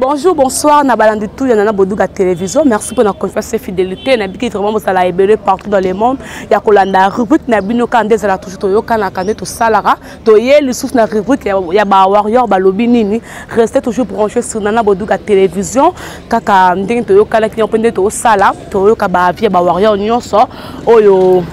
Bonjour, bonsoir, na balandi tout ya nana boduga télévision. Merci pour la confiance et fidélité. Na biki vraiment bosala ebele partout dans le monde. Ya kolanda rubrique na bino ka ndeza la toujours toyoka na kande to salara. Toye lisusu na rubrique ya ba warrior balobi nini. Restez toujours branchés sur nana boduga télévision. Kaka ndenge toyoka na kinyo pende to sala, toyoka ba vie ba warrior nyonso oyo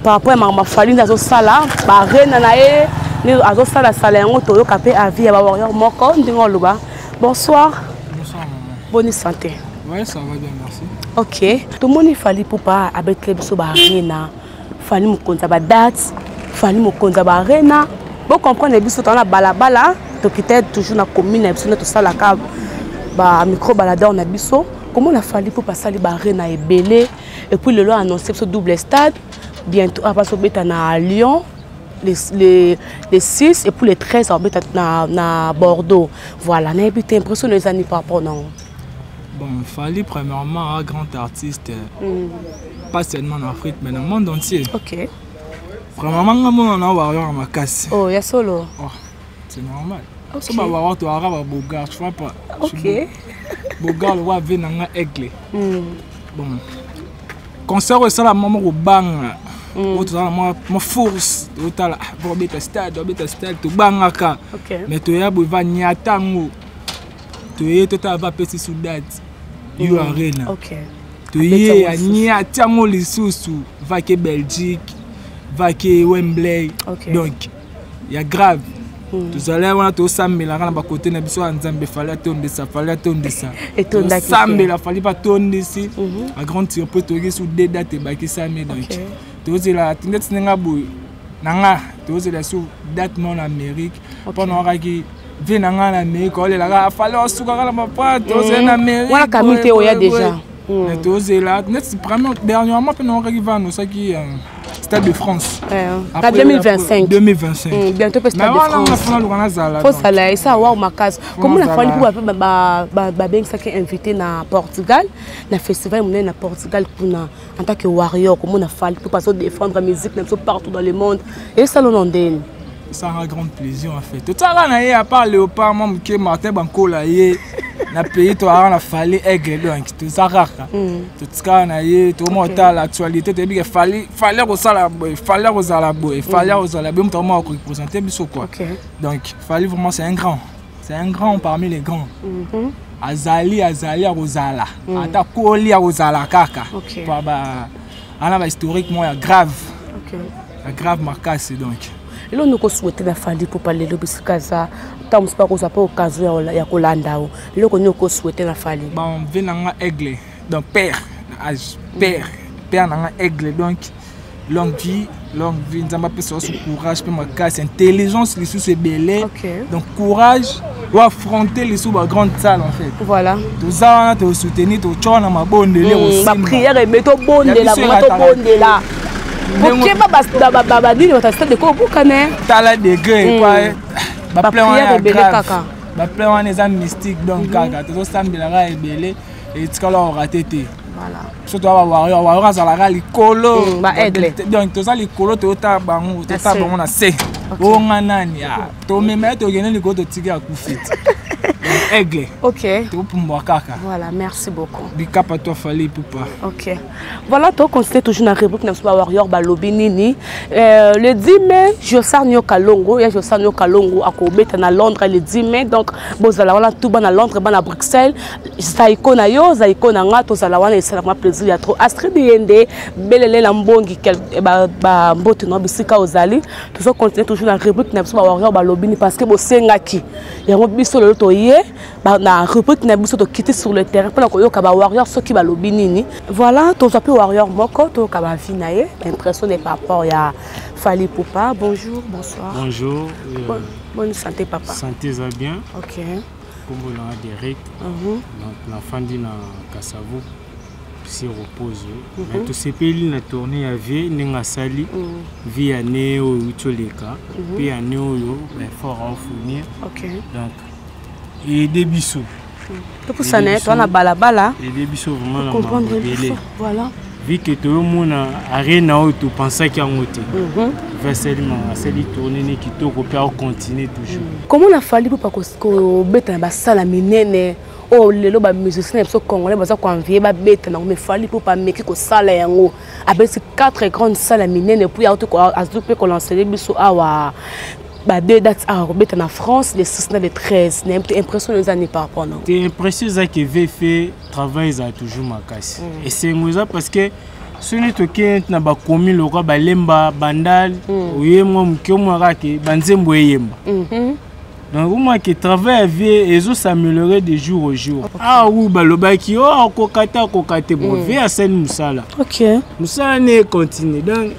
par rapport ya makambo Fally nde azosala ba arena na ye nde azosala sala yango toyoka mpe avis ya ba warrior moko ndenge oloba. Bonsoir. Bonsoir maman. Bonne santé. Ouais, ça va bien, merci. OK. Tomoni Fally Ipupa abetele biso ba arena. Fally mokonzi ya ba date, Fally mokonzi ya ba arena. Bo comprendre biso toza na balabala, tokita toujours na commune na biso nde tosalaka ba micro baladeur na biso. Komona Fally Ipupa asali ba arena ebele et puis lelo annonce biso double stade bientôt abasobeta na Lyon les 6 et puis les 13 abeta na Bordeaux. Voilà, nayebi te impression eza ni par rapport nango. Bon, Fally, premièrement, un grand artiste, pas seulement en Afrique, mais dans le monde entier. Ok. Premièrement, on a un warrior à Makassi. Oh, ya solo. Oh, c'est normal. Ok. So, ba warrior, tu as un bogar, tu vois pas. Ok. Bogar, le roi vient dans aigle. Bon. Concert, ça, la maman au bang. Oyo tozala na mwa force, totala obeta stade, obeta stade, tobangaka. Mais toya boye va nyata yango. Toye totala va pesi su date. Yo arena. Toye anyati yango lisusu, va ke Belgique, va ke Wembley. Donc ya grave. Tozala wana tosambelaka na bakote na biso ya Nzambe, Fally atondisa, Fally atondisa. Tosambela Fally batondisi. A grande surprise toyoki su deux dates ebakisami. Donc tozela ndeti ndenge boye na nga tozela su date moko na Amérique mpo na wakaki vie na nga na Amérique olelaka Fally osukaka na bapa tozela na Amérique wana kami te oya déjà. Mais tozela neti vraiment dernièrement mpe na wakaki vana osaki Stade de France. Après, 2025. 2025. Bientôt peut Stade de France. Faut ça là, ça wa makasi. Comment la Fally pour ba ba ba bengisaki invité na Portugal, na festival monene na Portugal kuna en tant que warrior, comment la Fally pour passer défendre la musique même partout dans le monde. Et ça l'on ndeni. Ça un grand plaisir en fait. Tout ça là na à part Léopard, moi que Martin Bankola ye na pays to na Fally aigle donc tout ça rare. Tout ça na ye tout le monde l'actualité te dit que Fally fallait kosala boye, fallait kozala boye, fallait kozala boye, mutu moko représenter biso quoi. Donc Fally vraiment c'est un grand. C'est un grand parmi les grands. Azali azali akozala. Ata koli akozala kaka. Pa ba ana ba historique moi ya grave. Ya grave makasi donc. Lelo noko souhaiter na Fally Ipupa lelo bisika za ntango mosusu bakozwa mpe occasion ya kolanda o. Eloko nini oko souhaiter na Fally? Bon, ve na nga aigle, donc père, âge, père, père na nga aigle donc longue vie, longue vie, Nzambe apesa yo courage pe makasi, intelligence lisusu ebele. Donc courage ou affronter les sous ba grande salle en fait. Voilà. Toza wana to soutenir to tchona na mabondele aussi. Ba prière ebe to bondela, vraiment to bondela. Okeba ba ba ba ba nini ba stade ko bukane. Tala degré quoi. Ba plein wana ebele kaka. Ba plein wana eza mystique donc kaka tozo sambela ebele et tikala raté te. Voilà. Surtout ba warrior, warrior azalaka likolo. Ba aigle. Donc toza likolo toyota bango, toyota bango na se. Onga nani ah to mema to gene likolo to tika akufi. Donc aigle. Topumbwa kaka. Voilà, merci beaucoup. Bikapa toi Fally Ipupa. OK. Voilà, to continuer toujours na rubrique na ba warrior ba lobi nini. Le 10 mai, Jossart Nyoka Longo, ya Jossart Nyoka Longo akobeta na Londres le 10 mai. Donc bozala wana tout ba na Londres, ba na Bruxelles. Zaiko na yo, Zaiko na nga, tozala wana esalaka plaisir ya trop. Astrid Yende, belele na mbongi quel, ba, ba mbote no bisika ozali. Tozo continuer toujours na rubrique na biso ba warrior ba lobi ni parce que bosengaki. Yango biso lelo toye ba na rubrique na biso to quitter sur le terrain pour koyoka ba warrior soki ba lobi nini. Voilà, toza pe warrior moko toyoka ba vie na ye, impression de par rapport ya Fally Ipupa. Bonjour, bonsoir. Bonjour. Bonne santé papa. Santé ça bien. OK. Kombo na Derek. Donc na fandi na Kasavu se repose. Mais to sepeli na tournée ya vie ndenge asali. Vie ya ne oyo utoleka. Pe ya ne oyo ben fort à fournir. Donc aider biso. Topusana ye, toza na balabala. Aider biso vraiment na Comprendre mabele. biso, voilà. Vu que toyomona arena oyo topensaki yango te. Vieux asali asali tourne ne kitoko mpe aocontinue toujours. Komona Fally Ipupa kobeta na basala minene oyo lelo bamusicien na biso congolais baza koenvie babeta nango, mais Fally Ipupa ameki kosala yango, abeti 4 grandes salle ya minene, puis azwi mpe kolancele biso awa ba deux dates awa kobeta na France, le 6 na le 13. Nayebi te impression eza nini par rapport nango? Te, impression eza ke VF travail ezala toujours makasi. Esengo eza parce que soki tokei na bakomi lokwa balemba bandal, oye mwa moke, omwa kaka ke banzembo eyemba. Donc omwa ke travail ya vie ezosaméliorer de jour au jour. Awa oui, balobaki o akoka te, akoka te. Bon, vie asali mosala, mosala ne econtinue. Donc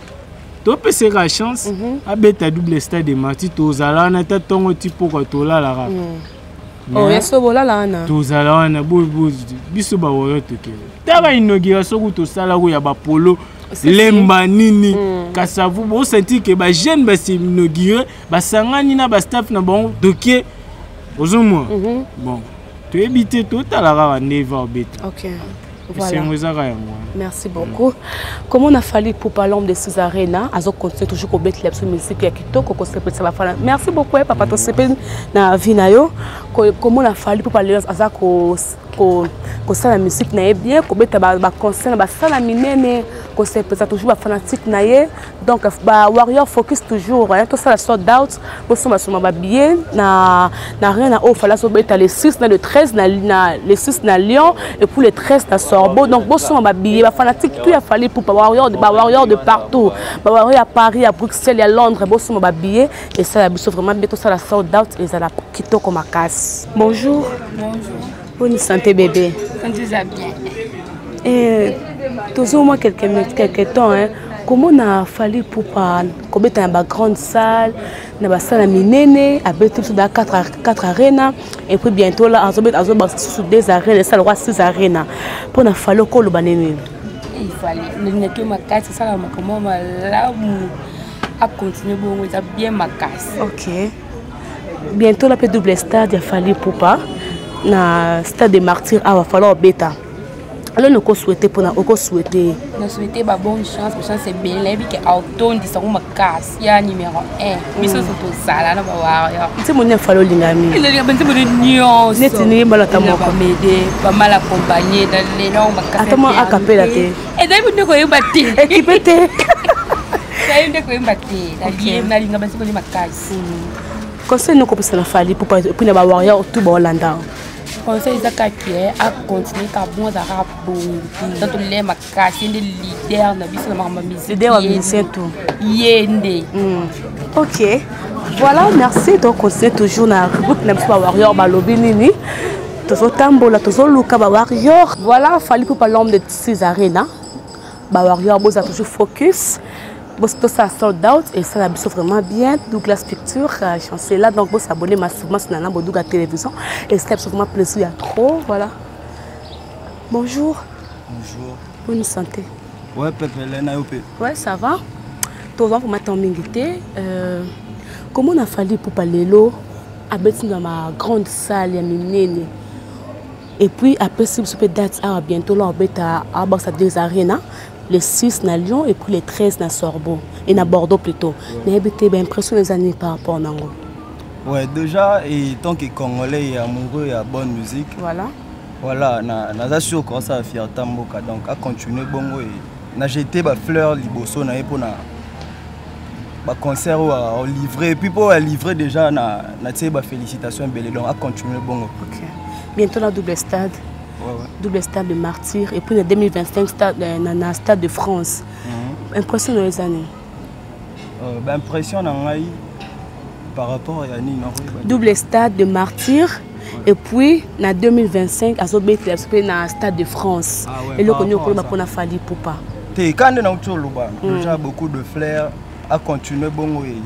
topeseka chance abeta double stade de Martyr, tozala wana ta ntongo ti pokwa, tolalaka. Oh, ya so bolala wana? Tozala wana biso bawoyo tokende taka inauguration ku tosalako ya bapolo lemba nini Kasavu. Bosentir ke bajeune basi inaugure, basangani na bastaff na bango, tokie ozomona. Bon, toyebi te, totala kaka nde eva obeta. Esengo ezaka yango wana. Merci beaucoup. Comment on a Fally Ipupa, l'homme de six arena, azo continuer toujours kobetela biso musique ya kitoko, kosepelisa bafana. Merci beaucoup, papa, tosepeli na vie na yo. Comment on a Fally Ipupa lelo aza ko kosala musique na ye bien, kobeta baconcert na basala minene, kosepelisa toujours bafanatique na ye. Donc bawarrior focus toujours, hein, tosala sold out, bosombasomba babillet na rien na oyo Fally azobeta le 6 na le 13, na le 6 na Lyon et puis le 13 na Sorbo. Donc bosomba babillet, bafanatique tout ya Fally Ipupa, bawarrior de partout, bawarrior ya Paris, ya Bruxelles, ya Londres, bosomba babillet, esala biso vraiment bien, tosala sold out, ezala kitoko makasi. Bonjour. Bonjour. Bonne santé, bébé? Santé eza bien. Tozomwa quelque temps, hein, komona Fally Ipupa kobeta na bagrande salle, na basala minene, abeti biso da 4 arena et puis bientôt là azobeta, azobakisa susu 2 arena, esala lokwa 6 arena. Mpona Fally, okoloba nini? Fally nalingaki yo makasi, osala makambo malamu, acontinue bongo, eza bien makasi. Ok, bientôt là mpe double stade ya Fally Ipupa na stade de Martyr awa Fally obeta. Alors okosouhaite mpona okosouhaite? Na souhaite ba bonne chance, bachance ebele. Nayebi ke aotondisa ngo makasi ya numéro 1. Biso nyonso tozala na bawarrior. Nzembo nini Fally olinga mingi? Banzembo nyonso. Neti niyembala ata moko. Bamede bamal accompagné na lelo makasi. Ata mwa acapella te? Ezali nde koyemba te. Ekipe te. Nayebi nde koyemba te, nalinga banzembo nde makasi. Conseil nini okopesa na Fally puis na bawarrior tout baolanda? Conseil eza kaka acontinue kaka bongo, azalaka bongo ta tolela makasi. Ye nde leader na biso na makambo ya musique. Leader wa musicien tout. Ye nde. Ok, voilà, merci. Donc continue toujours na rubrique na biso bawarrior balobi nini. Tozotambola, tozoluka bawarrior. Voilà, Fally Ipupa, l'homme de six arena. Bawarrior, boza toujours focus, tosala sold out, esala biso vraiment bien. Douglas Picture, Chancela, donc bosabonner massivement sur Nana Boduga Télévision, esala biso vraiment plaisir ya trop. Voilà, bonjour. Bonjour. Bonne santé? Ouais, pepele na yo mpe? Ouais, ça va. Toza vraiment temps mingi te. Comment Fally Ipupa lelo abeti na ma grande salle ya minene et puis apesi biso mpe date awa bientôt la obeta, abakisa deux arena, le 6 na Lyon et puis le 13 na Sorbo et na Bordeaux plutôt, nayebi te baimpression eza nini par rapport nango? Ouais, déjà, et tant que Congolais et amoureux ya bonne musique, voilà, naza sûr kosala fierté mboka. Donc acontinue bongo e na jeté bafleur liboso na ye mpona baconcert oyo alivre, et puis mpo alivre déjà na natie bafélicitation ebele. Donc acontinue bongo. Ok, bientôt la double stade, Ouais. double stade de Martyr et puis na 2025 stade, na stade de France. Impression na yo eza nini? Baimpression na ngai par rapport ya nini nakoyeba? Double stade de Martyr et puis na 2025 azobetela biso mpe na stade de France. Ah ouais, eloko par nini rapport à okoloba ça. mpona Fally Ipupa? Te, quand nde nauti oloba déjà, beaucoup de fleurs, à continuer bongo e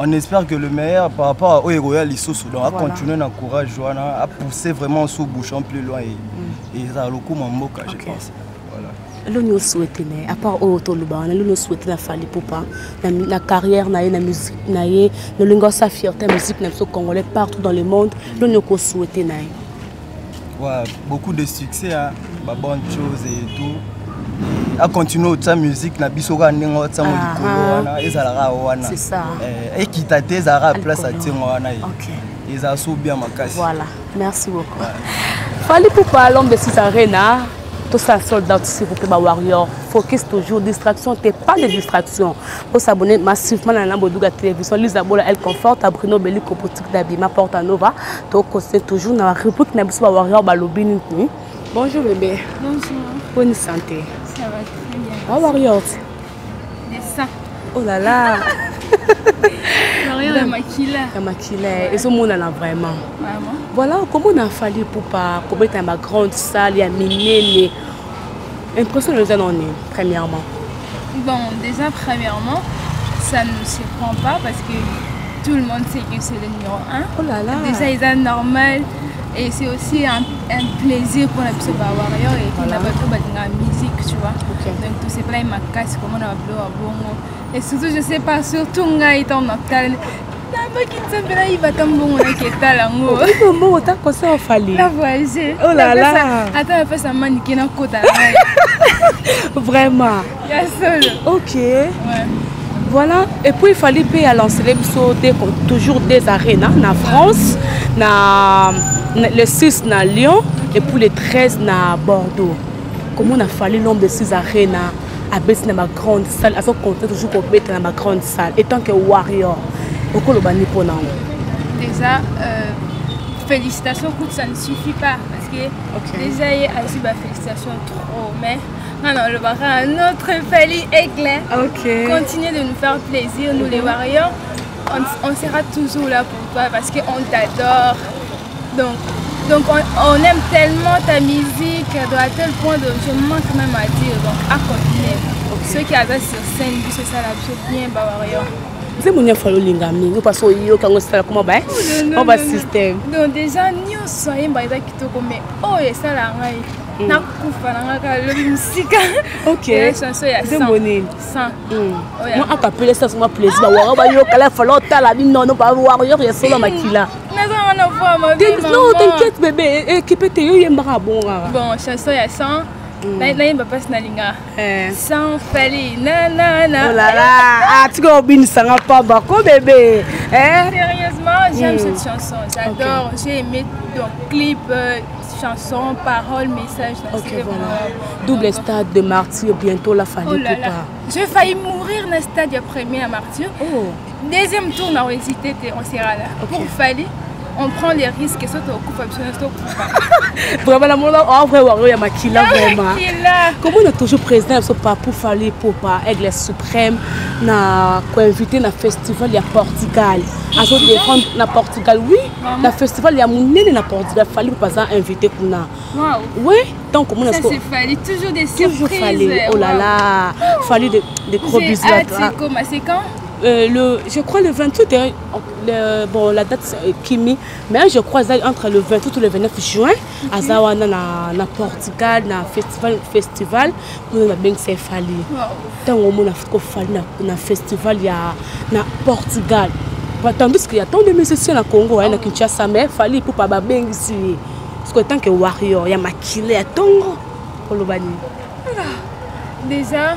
on espère que le meilleur par rapport à oyo ekoya lisusu. Donc à continuer na courage wana, à pousser vraiment sous bouchon plus loin et ezala lokumu ya mboka, je pense, voilà. Eloni osouhaite na ye, à part oyo toloba wana, eloni osouhaite na Fally Ipupa na carrière na ye, na musique na ye, nolingi osala fierté ya musique na biso congolais partout dans le monde, eloni okosouhaite na ye? Ouais, beaucoup de succès, hein, ba bonnes choses et tout. Acontinue otya musique na biso kaka ndenge otyango likolo wana, ezalaka wana, ekita te, ezalaka place atiengo wana, ezala so bien makasi. Voilà, merci beaucoup. Fally Ipupa, l'homme de Six Arena, tout ça sold out, s'il vous plaît, ba warrior. Focus toujours, distraction, t'es pas de distraction. Faut s'abonner massivement à la Boduga Télévision, Lisa Bola, Elle Conforte, à Bruno Bellico, boutique d'Abima, Porta Nova. To conseil toujours dans la rubrique na biso ba warrior ba lobi nini. Bonjour bébé. Bonjour. Bonne santé. Ça va très bien. Ba warrior. Des ça. Oh là là. Warrior ya makila. Ya makila, ezomonana vraiment. Vraiment. Voilà, comment on a Fally Ipupa kobeta ma grande salle ya minene. Impression eza nani premièrement? Bon, déjà premièrement, ça ne nous surprend pas parce que tout le monde sait que c'est le numéro 1. Oh là là. Déjà, c'est normal. Et c'est aussi un plaisir pour la biso ba warrior et puis na bato balinga musique, tu vois. Donc tout c'est plein makasi comment on a bilo bongo. Et surtout, je sais pas, surtout ngai étant noctale. Nabaki nzambe nayibata mbongo naketala yango. Mbongo ta concert Fally. Na voyage. Oh là là. Ata napesa manike nakota na ngai. Vraiment. Ya solo. Ok. Ouais. Voilà, et puis il fallait payer à lancer les toujours des arénas en France, na, le 6 na Lyon et puis le 13 na Bordeaux. Comment on a fallu l'homme de 6 arénas à baisser dans ma grande salle, à compter toujours pour mettre dans ma grande salle, et tant que warrior, okoloba ni pona. Déjà, félicitations, écoute, ça ne suffit pas parce que déjà il y a eu bah, félicitations trop, mais non, non, le bara, notre Fally Aigle. Continuez de nous faire plaisir, nous les warriors. On sera toujours là pour toi parce qu'on t'adore. Donc on aime tellement ta musique, à tel point de je manque même à dire. Donc à continuer. Ceux qui avaient sur scène, c'est ça la bien, bah, warrior. Nzembo nyonso olinga mingi parce oyoka yango esala koma ba Oh, ba système. Donc déjà nyonso ayemba eza kitoko, mais oyo esala ngai nakufa na ngai kaka lobi mosika. Eza chanson ya Nzembo nini? 100. Oyo. Mwa akapela esala mwa plaisir, bawara bayokala fala otala binono bawarrior ya solo makila. Nazanga na voix mabe. Non, t'inquiète bébé, équipe te yo yembaka bongo kaka. Bon, chanson ya 100 nayemba mpasi nalinga sans Fally na na na. Oh là là, ah, tika obinisanga pamba ko bébé, hein? Sérieusement, j'aime cette chanson, j'adore. J'ai aimé donc clip, chanson, parole, message. Donc, c'était vraiment Double donc, stade de martyr bientôt la Fally Oh là là. Ipupa. J'ai failli mourir dans le stade du premier à martyr. Deuxième tour, on a hésité, on sera là. Pour Fally, on prend les risques et surtout au coup, surtout au coup. Vraiment, la mon en vrai warrior ya makila vraiment. Makila. Comment on a toujours président so Papou Fally Ipupa Aigle suprême na ko invité na festival ya Portugal. Azo défendre na Portugal, oui. Vraiment? Na festival ya munene na Portugal, Fally Ipupa za invité kuna. Waouh. Oui, donc comment on a Ça, ce c'est Fally, toujours des Toujours surprises. Fally. Oh là Waouh. là. Fally de gros J'ai bisous à hâte, toi. c'est comment, c'est quand? Je crois le 28, hein, le, bon, la date c'est Kimi, mais je crois entre le 28 ou le 29 juin, Azawana na Portugal, na festival, nous avons bien c'est Fally. Tant au monde a Fally na festival ya na Portugal. Bah, tandis qu'il y a tant de musiciens na Congo, hein, na Kinshasa, mais Fally pour pas ba ici. Parce que tant que warrior, il y a Makile, il y a Tongo, Kolobani. Voilà. Déjà,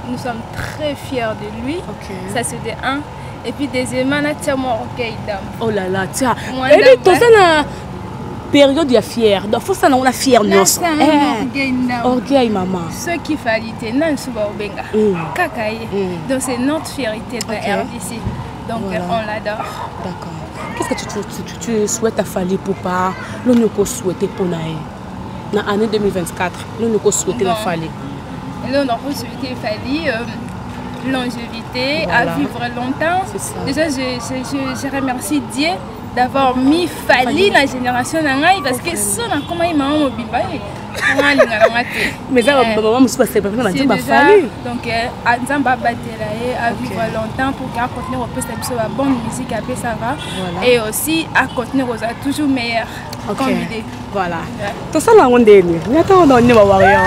nous sommes très fiers de lui. Ça, c'était un. Et puis, deuxièmement, on a tiré mon orgueil d'âme. Oh là là, tiens. Moi, Et puis, d'âme, tout ça, la période, il y a fier. Donc, faut ça, on a fier, Là, nous. c'est un orgueil d'âme. Orgueil, maman. Ce qui fallait, non, sous Benga. Kakaye. Donc, c'est notre fierté de la RDC. Donc, on l'adore. D'accord. Qu'est-ce que tu souhaites à Fally Ipupa? L'on peut souhaiter pour nous. Dans l'année 2024, l'on peut souhaiter à Bon. Fally. Là, on peut souhaiter Fally longévité, à vivre longtemps. C'est ça. Déjà, je remercie Dieu d'avoir mis Fally Fally. dans la génération na ngai, parce que ça, on a comment il m'a mobimba, eh. Nga alinga na nga te. Mais ça, maman, mosusu basepelaka na C'est nzembo ya déjà, Fally. donc, Nzambe abatela ye, à vivre longtemps pour qu'elle continue à kopesa biso ba bonne musique, après ça va. Et aussi à continuer à toujours meilleur. Comme idée. Voilà. Tosala yango ndeni. Ngata wana onye ba warrior.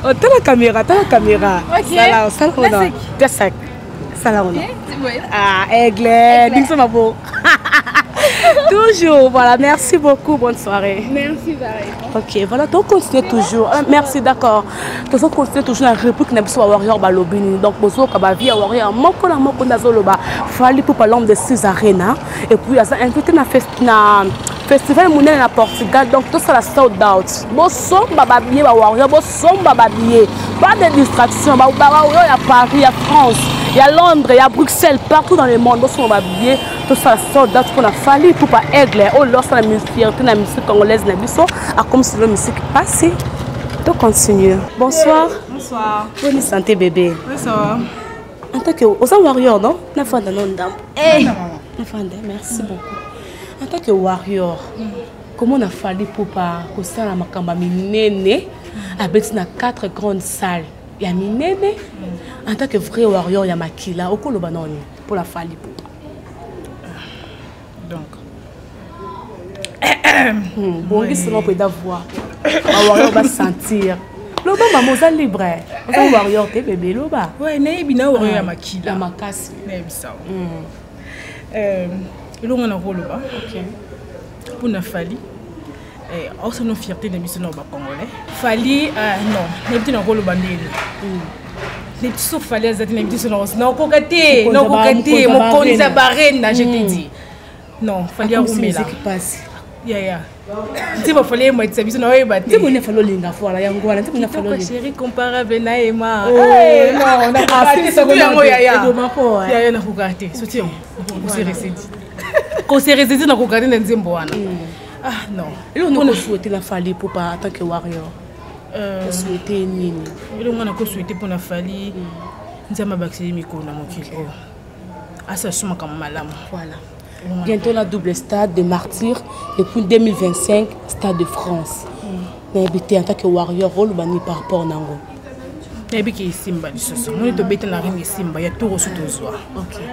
Oh, tala caméra, tala caméra. Sala, sala wana. Naseki. Pesa. Sala wana. Ok, c'est bon. Ah, aigle, Aigle. Biso mabo. Toujours, voilà, merci beaucoup, bonne soirée. Merci, pareil. Ok, voilà, donc continue toujours. Ah, merci, d'accord. Tozo continue toujours la rubrique na biso warrior balobi nini. Donc bozoka ba vie warrior moko na moko nazoloba. Fally Ipupa l'homme de 6 arena et puis aza invité na fest na festival monene na Portugal. Donc tout ça la sold out. Bosomba ba billet ba warrior, bosomba ba billet. Pas de distraction, ba ba warrior ya Paris, ya France, ya Londres, ya Bruxelles, partout dans le monde. Bosomba ba billet, tout ça la sold out pour na Fally Ipupa Aigle. Oh lorsque la musique fierté na musique congolaise na biso a comme si la musique passe. To continue. Bonsoir. Bonsoir. Bonne santé bébé. Oui, ça va. En tant que oza warrior non? Nafanda non ndambo. Eh. Nafanda, merci beaucoup. En tant que warrior, comment on a fallu pour pas kosala makambo ya minene abeti na quatre grandes salles ya minene en tant que vrai warrior ya makila okoloba noni pour la Fally Ipupa? Donc bongisi ngo mpenza voi bawarrior basentir loba mama oza libre oza warrior te bebe loba. Ouais, nayebi na warrior ya makila ya makasi. Nayebisa elongo na koloba mpona Fally, aosana fierté na biso na bacongolais. Fally, non, nayebi te nakoloba ndeni. Nayebi so Fally aza te, nayebi te so nakoka te, nakoka te. Mokonzi ya barena, je te dis, non, Fally arumela. Yaya, nzembo Fally ematisa biso, naoyeba te. Nzembo nini Fally olinga? Voilà, yango wana, nzembo nini Fally olinga? Chéri comparable na ema, surtout yango yaya. Yaya, nakoka te, surtout yango koseresedi, koseresedi, nakoka te na nzembo wana. Ah non. Eloko nini okosouhaite na Fally Ipupa en tant que warrior? Osouhaite nini? Eloko nga nakosouhaite mpona Fally, Nzambe abakiseli mikolo na mokili oyo, asala so makambo malamu. Voilà. Bientôt la double stade de martyr et puis 2025 stade de France. Nayebi te, en tant que warrior, oloba nini par rapport nango? Nayebi ke esimba lisusu, moni tobeta na ringi, esimba ya toro so tozwa,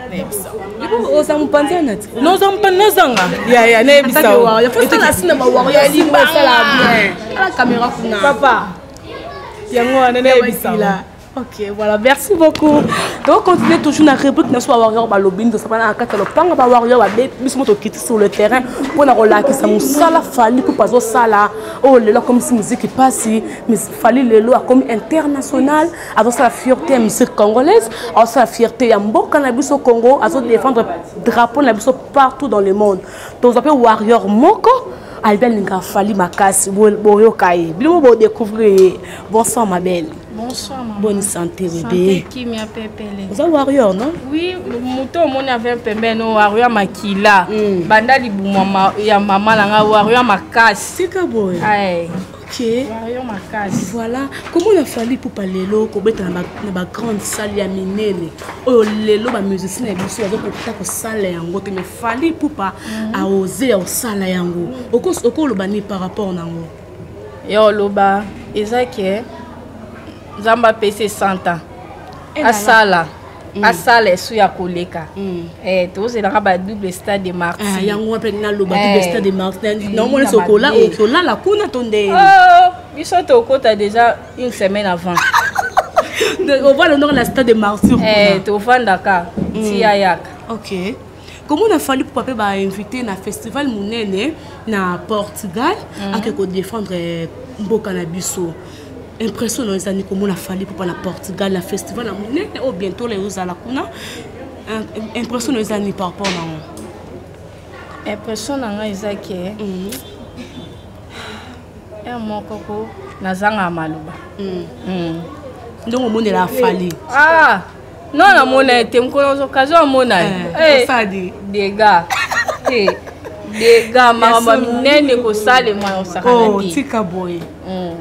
nayebisa. Oza mopanzi ya nati? Noza mopanzi, nazanga yaya, nayebisa. Osala sina bawarrior, osala bien ala caméra kuna. Papa, yango wana nayebisa. Ok, voilà, merci beaucoup. Donc, continuez toujours dans la rubrique na warrior balobi nini. Tosapana na kati ya lopanga ba warrior babe biso mo tokiti sur le terrain mpona kolakisa mosala Fally Ipupa azosala. Oyo lelo akomisi musique mpasi. Fally lelo akomi international, azosala fierté ya musique congolaise, azosala fierté ya mboka na biso Congo, azodéfendre drapeau na biso partout dans le monde. Tozwa mpe warrior moko alobi alingaka Fally makasi. Boyoka ye, bino mo bodécouvrir ye. Bonsoir ma belle. Bonsoir maman. Bonne santé bébé. Santé kimia pepele. Oza warrior non? Oui, moto omoni ave pembeni o warrior makila. Banda libuma ya mama na nga, warrior makasi. Tika boye. Ay. Ok. Warrior makasi. Voilà, comment on a Fally Ipupa lelo kobeta na ba grande salle ya minene. Oyo lelo ba musicien na biso bazo kosala yango te, mais Fally Ipupa a osé ya kosala yango. Okoloba nini par rapport nango? Yo oloba eza ke Nzambe apesi 100 ans, asala asala esu ya koleka. Tozelaka ba double stade de martyr. Yango mpe naloba double stade de martyr, naomona sokola olala kuna to ndeni. Biso tokota déjà une semaine avant. Ovanda ndongo na stade de martyr? Tovandaka ti ayaka. Ok, comment on a Fally Ipupa mpe bainvité na festival monene na Portugal, ake kodéfendre mboka na biso? Impression na ezali komona Fally Ipupa na Portugal na festival ya monene oyo bientôt la ezozala kuna, impression na ezali par rapport nango? Impression na ngai eza ke un moko ko nazanga maloba. Ndenge omonela Fally? Ah non, namona ye te, mokolo occasion amona ye dega te, dega makambo minene kosalema, osakana te. Tika boye.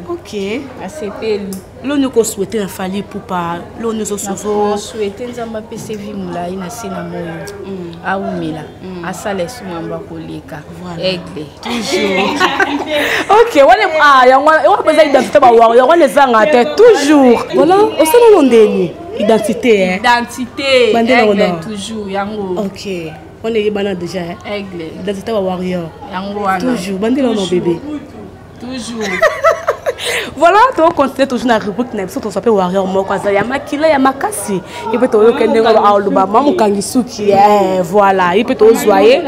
Ok. Asepeli. Loni okosouhaite na Fally Ipupa loni ozosozo? Souhaite Nzambe apesa vie molai na se na moyo, awumela, asala esumambo akoleka, aigle. Toujours. Ok, wana yango wana mpenza identité bawarrior, yango wana ezanga te toujours. Voilà, osala no ndeni identité. Identité aigle toujours, yango. Ok, wana eyebana déjà. Aigle. Identité bawarrior. Yango wana. Toujours bandela no bébé. Toujours. Voilà, tokocontinue toujours na rubrique na biso. Tozwa mpe warrior moko aza ya makila ya makasi. Ye mpe toyoka ndenge aloba ma mokangi suki. Voilà, ye mpe tozwa ye,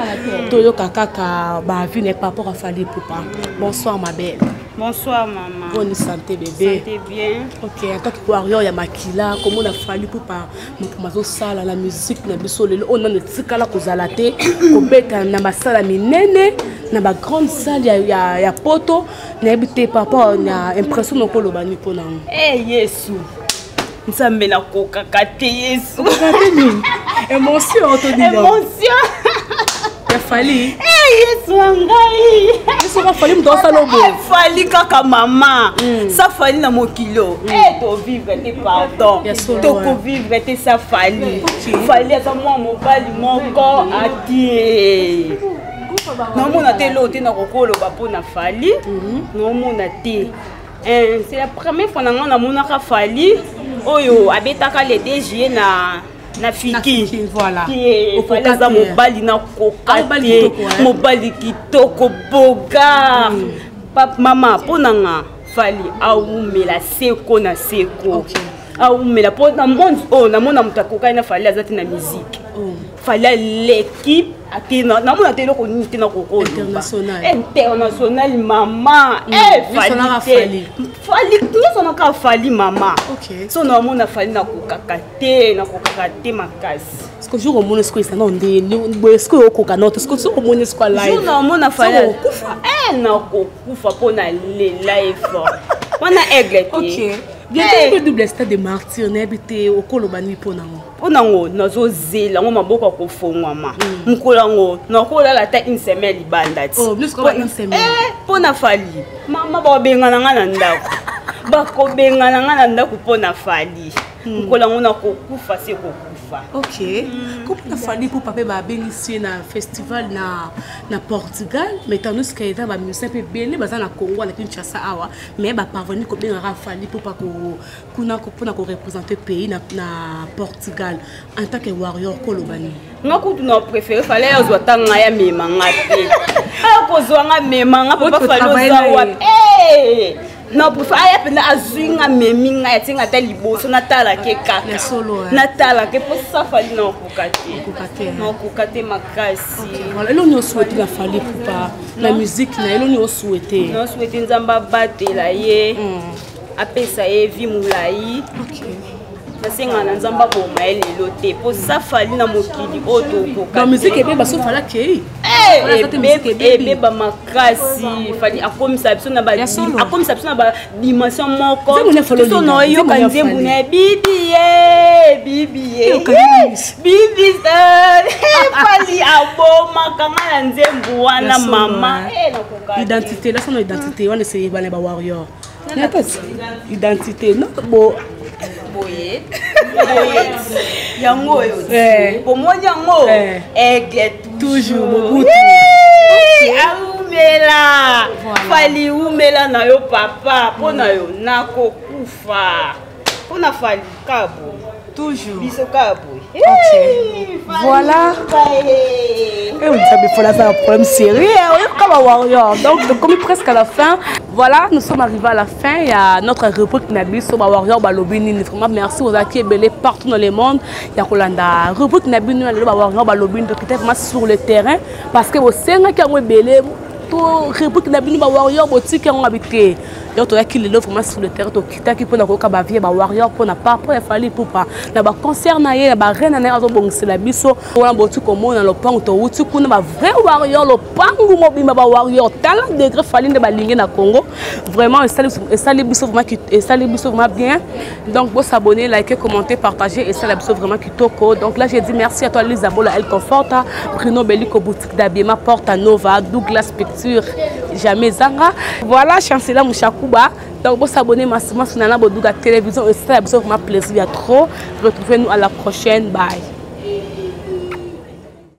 toyoka kaka baavis na ye par rapport à Fally Ipupa. Bonsoir, ma belle. Bonsoir, maman. Bonne santé, bébé? Santé bien. Ok, en tant que warrior ya makila, komona Fally Ipupa moto azosala na musique na biso lelo oyo nano etikala kozala te, kobeta na basala minene, na bagrande salle ya poto, nayebi te par rapport na impression noko oloba nini mpo nango? Eh Yesu Nzambe, nakokaka te, Yesu. Émotion to? Émotion. Ya Fally. Eh Yesu wa ngai. Yesu ka Fally moto asala oboye. Fally kaka, mama. Sa Fally na mokili o e tovivre te, pardon, tokovivre te sa Fally. Fally aza mwa mobali moko atie. Naomona te eloko te nakokoloba mpo na Fally, naomona te. C'est la première fois na nga namonaka Fally oyo abetaka le 2 juillet na Fiki. Voilà. Fally aza mobali nakoka te, mobali kitoko bogar. Mama, mpo na nga, Fally awumela seko na seko, awumela mpo na monde oyo namona moto akokani na Fally aza te na musique. Fally aleki ate, namona te eloko nini te nakokoloba. International, mama. Fally te, Fally nyonso naka Fally, mama. So namona Fally, nakokaka te, nakokaka te makasi. Parce que jour omoni sikoyo esana nde boye, sikoyo okoka no te, sikoyo omoni sikoyo live. Jour naomona Fally, nakokufa mpo na lela effort wana, aigle te. Bientôt mpe double stade de martyr, nayebi te okoloba nini mpo nango? Mpo nango, nazozela yango, maboko ya kofongwama. Mokolo yango nakolala ata une semaine libanda ti mpo na Fally, mama. Bakobengana nga na ndako, bakobengana nga na ndako mpo na Fally. Mokolo yango nakokufa se kokufa. Ok, komona Fally Ipupa mpe babengisi ye na festival na Portugal, mais tandis que eza bamusicien mpe ebele baza na Congo, na Kinshasa awa, mais baparvenir kobengaka Fally Ipupa kuna mpona koreprésente pays na Portugal. En tant que warrior, koloba nini? Nga kutu na préféré Fally azwa ata ngai, amema nga te, aya kozwa nga, mema nga. Papa Fally, oza wapi? Na préféré aya mpenza, azwi nga, memi ngai, atie nga ata liboso, natalake kaka, natalake mpo sa Fally nakoka te, nakoka te makasi. Eloko nini osouhaite na Fally Ipupa, na musique na eloko nini osouhaite? Nasouhaite Nzambe abatela ye, apesa ye vie molai. Nasengaka na Nzambe aboma ye lelo te, mpo sa Fally na mokili oyo tokoka. Musique ebeba so Fally akei. Ebeba makasi. Fally akomisa biso na badimension moko. So na oyoka nzembo na ye, bibi ye, bibi ye, bibi, Fally abomaka nga na nzembo wana, mama. Identité lasana, identité wana eseyebana bawarrior, identité no bo. Boye boye, yango oyo bomoni yango, aigle. Toujours Mobutu. Aumela Fally, umela na yo papa, mpo na yo nakokufa, mpo na Fally kaka boye. Toujours. Biso kaka boye. Voilà. Et on dit, faut là, c'est un problème sérieux. Comme un warrior. Donc, comme presque à la fin. Voilà, nous sommes arrivés à la fin. Il y a notre rubrique na biso, ba warrior, balobi nini. Vraiment, merci aux acquis belé partout dans le monde. Il y a kolanda rubrique na bino, ba warrior, balobi nini. Donc, vraiment sur le terrain. Parce que vous savez qu'il y a un belé. To rubrique na bino, ba warrior, botiki yango habité. Donc toyaki lelo vraiment sur le terrain, tokitaki mpona koyoka baavis bawarrior mpona par rapport ya Fally Ipupa na baconcert na ye, na baarena na ye azobongisela biso wana. Boti komona lopango towuti kuna, bavrai warrior, lopangu mobimba bawarrior. Tala degré Fally nde balingi na Congo. Vraiment, esali biso vraiment, esali biso vraiment bien. Donc bosabonner, liker, commenter, partager, esala biso vraiment kitoko. Donc là, j'ai dit merci à toi, Lisa Bola El Conforta, Bruno Beliko, boutique d'habillement Porta Nova, Douglas Picture, jamais zanga. Voilà, Chancela Mouchakuba. Donc bosabonner massivement sur Nana Boduga Télévision, esala biso vraiment plaisir ya trop. Retrouvez-nous à la prochaine, bye.